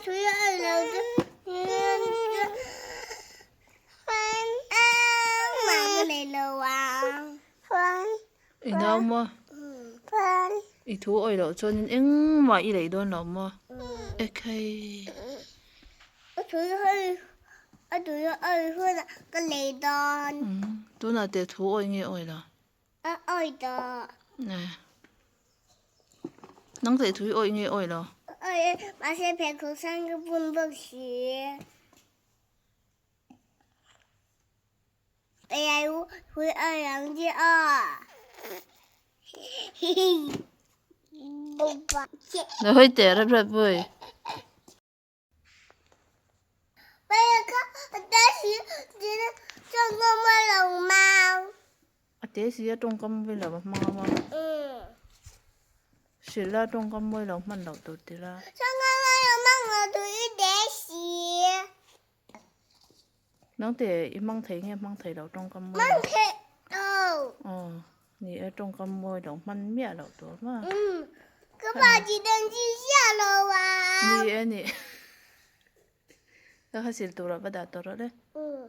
I nau maw? I thu awih loh chuanin engmah i lei dawn lo maw? Ekhei. Tunah teh thu awih nge awih lo? Nang teh thu i awih nge awih lo? Na hawi teh rep rep pui. A te si a tawngkam mawi lo a hmang a maw? Hrilh la tawngkam mawi lo hman loh tur ti la. Nang te i hmang thei nge hmang thei lo tawngkam mawi lo? Hmang thei lo. Aw ni e tawngkam mawi lo hman miah loh tur ma. Umm ka pa chi dang chi ziah lo a. Ni e ni. Ka kha sil tur ah va dah tawh rawh le. Umm.